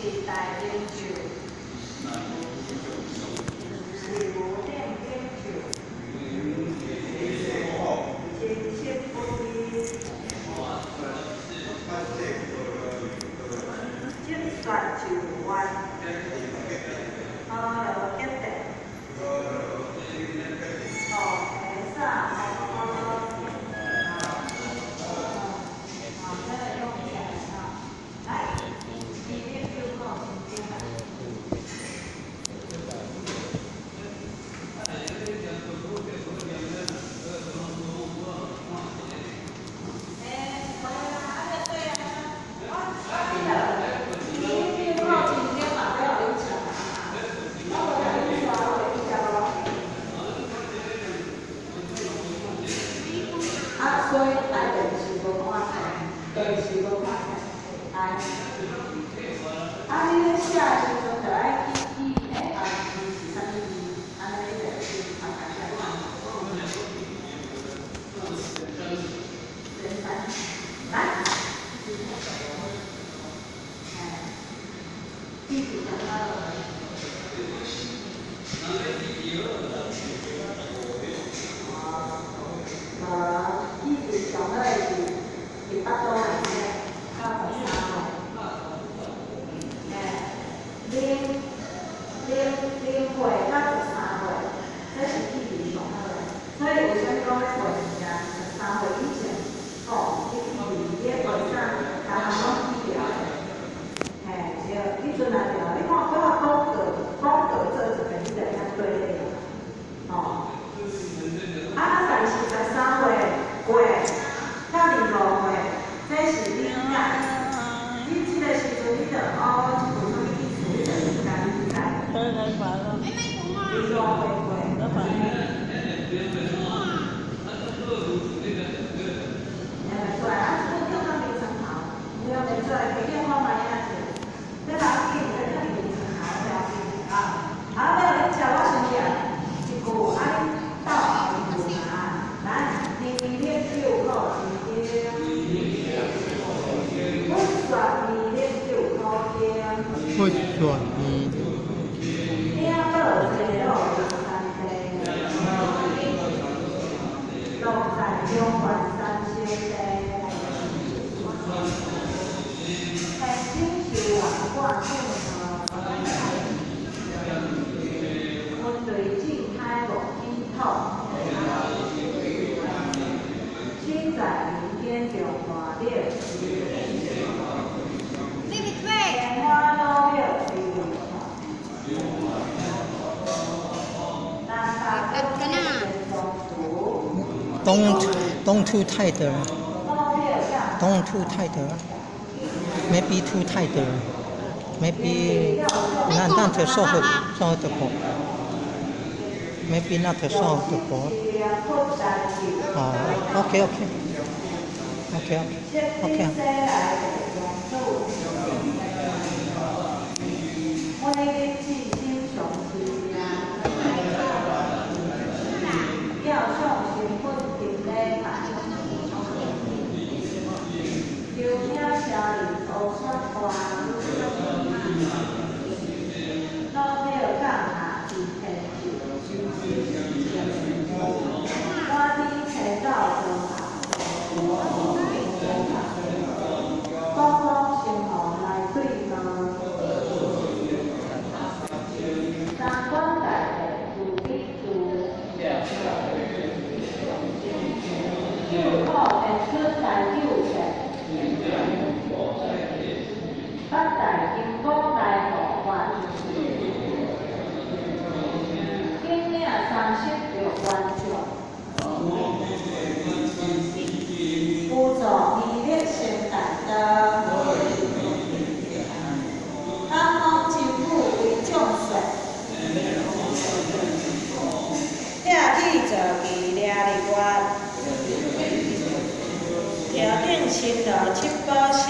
時代英就，寺無頂景樹，清晰不離，積雪就彎，河流結地，塗皮掃風好，這個用起來哈，來，二零九五真正啊。欸，無啦，啊，對啊，我啊，你著二零九五真正嘛，欲予恁食嘛，我無共恁帶落去食無？啊，所以愛電視無看冊，電視無看冊，來，啊，你咧寫的時陣就愛記記，欸，後一字是啥物字，按呢你就會記，啊，家寫看。簡單，來，哎，記住就好。哦，無，記住上好的是佇腹肚內面到13歲。欸，0零0歲到13歲，這是記憶上好的。所以為啥物講咧背物件，13歲以前，吼，你記憶，你咧背啥，逐項攏記牢的。嘿，對，彼陣若對，你看拄仔廣告，廣告做一遍，你就會曉對咧，吼。啊，但是13歲過到25歲，這是理解。你這個時陣，你就哦，這句啥物意思，你就會家理解。25歲過。聽袂出來，啊，這句叫到眠床頭，聽袂出來，提醒看覓仔者。這無要緊，這囥佇眠床頭不要緊啊。好，欲予恁食，我先念一句，啊，恁鬥後一句啊。來，二零九考真經，佛說二零九考經，佛說二聽報西路靈山地，落在中原三星地，天顶修缘挂顶头，云对正开无起土，身在人间中大了，莲花老庙吹流南北天宗祠， Don't too tight. 老庙向 Don't too tight. Maybe too tight. Maybe not so so the ball. Maybe not so the ball. 哦，OK OK OK OK。每日至心常持名，吊上身份顶礼拜，求听声林乌雪花，老庙降下齐天寿，满天星斗光下，讲讲神父来对问。三官大帝慈悲慈，救苦天出大救世，八大金刚来护法，金领36万将，辅助弥勒成大道，东方真母为众说。拆起坐骑掠日月，头顶新罗七宝星。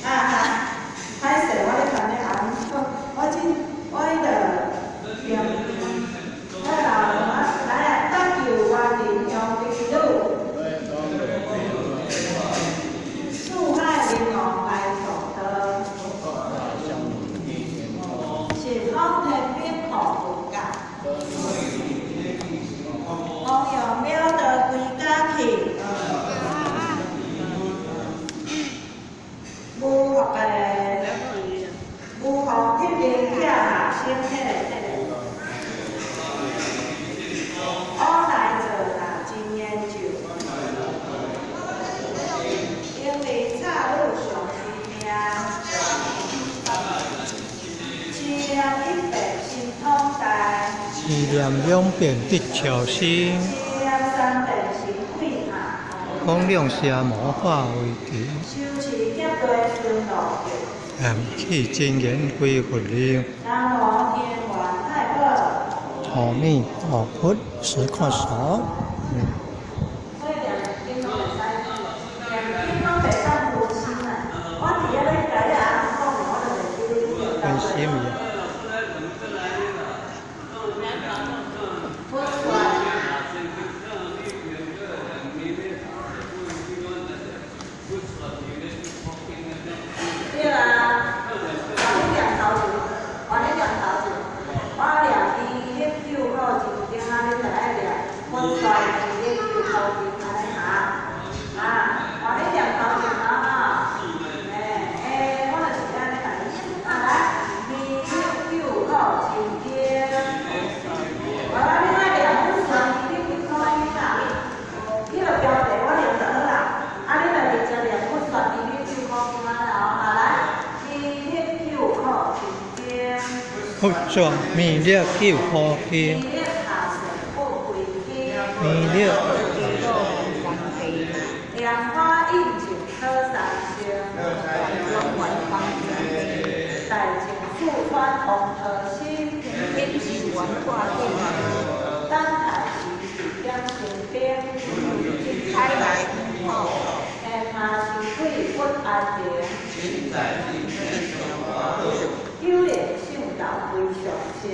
啊哈，歹勢，我咧共你紅，我這我彼個用，我老啊來啊，搭救萬人兄弟女，四海龍王念兩遍得超生，持念三遍神鬼下，講兩奢摩化為奇，修持劫地順路徑，念起真言歸佛靈，南無天元太保。阿彌陀佛，實看手。所以念經攏會使，念經攏袂當分心啊！我佇遐咧共你阿公講，我就袂記你。分心伊。佛說。對啊，換你念頭前，換你念頭前，我念二一九五真經啊，你就愛念佛說二一九五經，按呢哈？啊，換你念頭前啊哈，欸欸，我就是按呢共你啊來，二一九五真經，我來你愛念佛說二一九五經啦，彼個標題我念就好啦，啊你就直接念佛說二一九五經啦哦，啊來，二一九五真經。佛說彌勒救苦經，彌勒下誓不歸經，彌勒蓮花印證好三生，大淨四川王桃心，等待時時點生兵，天下神鬼不安寧，九蓮上道歸上清，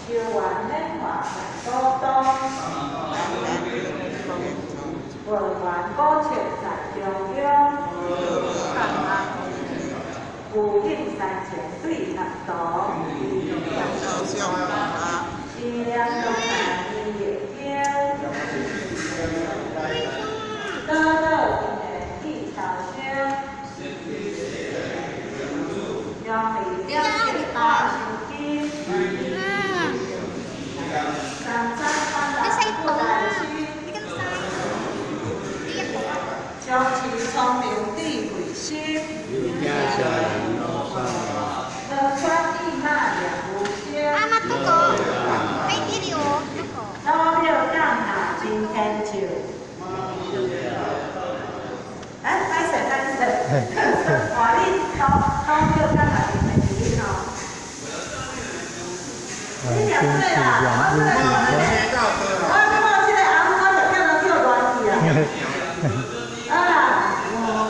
修緣免化在古東，文源古冊在中央，有應三情對合同，思念東南伊的經，倒倒真言去超生，杨梅两色打相金，三三番来不来心，将持聪明智慧心，乐川意马念无声。老庙降下真天照。哎，歹势歹势，哇，你头头庙降下真天照你吼。你念真对啦，是念我有这个，我感觉这个阿姆我就听到叫乱去啊。好啦，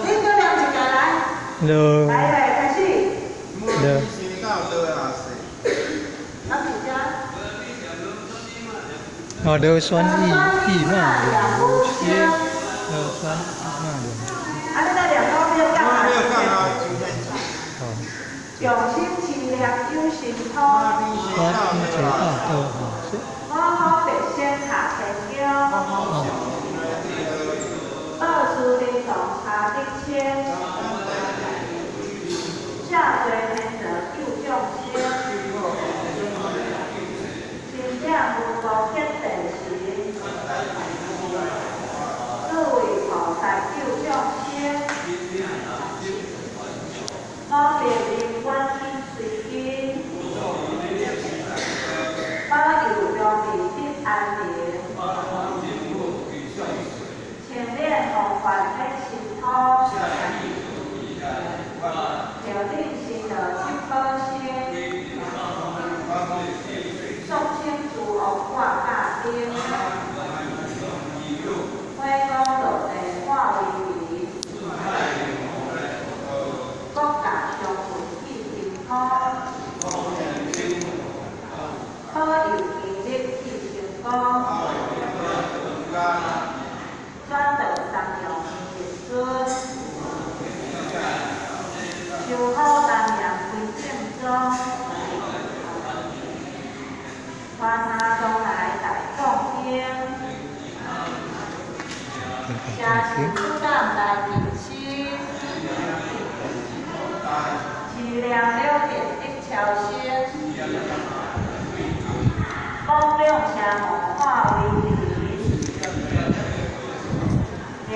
你搁念一个来，啰，来来开始。啰，老师家。哦，螺旋意意马念无声，螺旋意马念，啊，你来念老庙降下真天照。哦，用心持念有神通，我一切大道下说，五好白仙下天宫，哦，报事灵童查得清，下垂天德救众生，心念无光显地神，四位菩萨救众生，五别灵关起随根，保佑中地得安宁。清免防范显神通，调顶神道七宝星，诵经诸王挂架灯，火光落地化为云，国家相会起天空，保佑基力起成功，转到三阳一尊，修好南阳归正宗，传下东来大讲经，家是主担来进心，持念了别得超生，讲两声魔化为云，念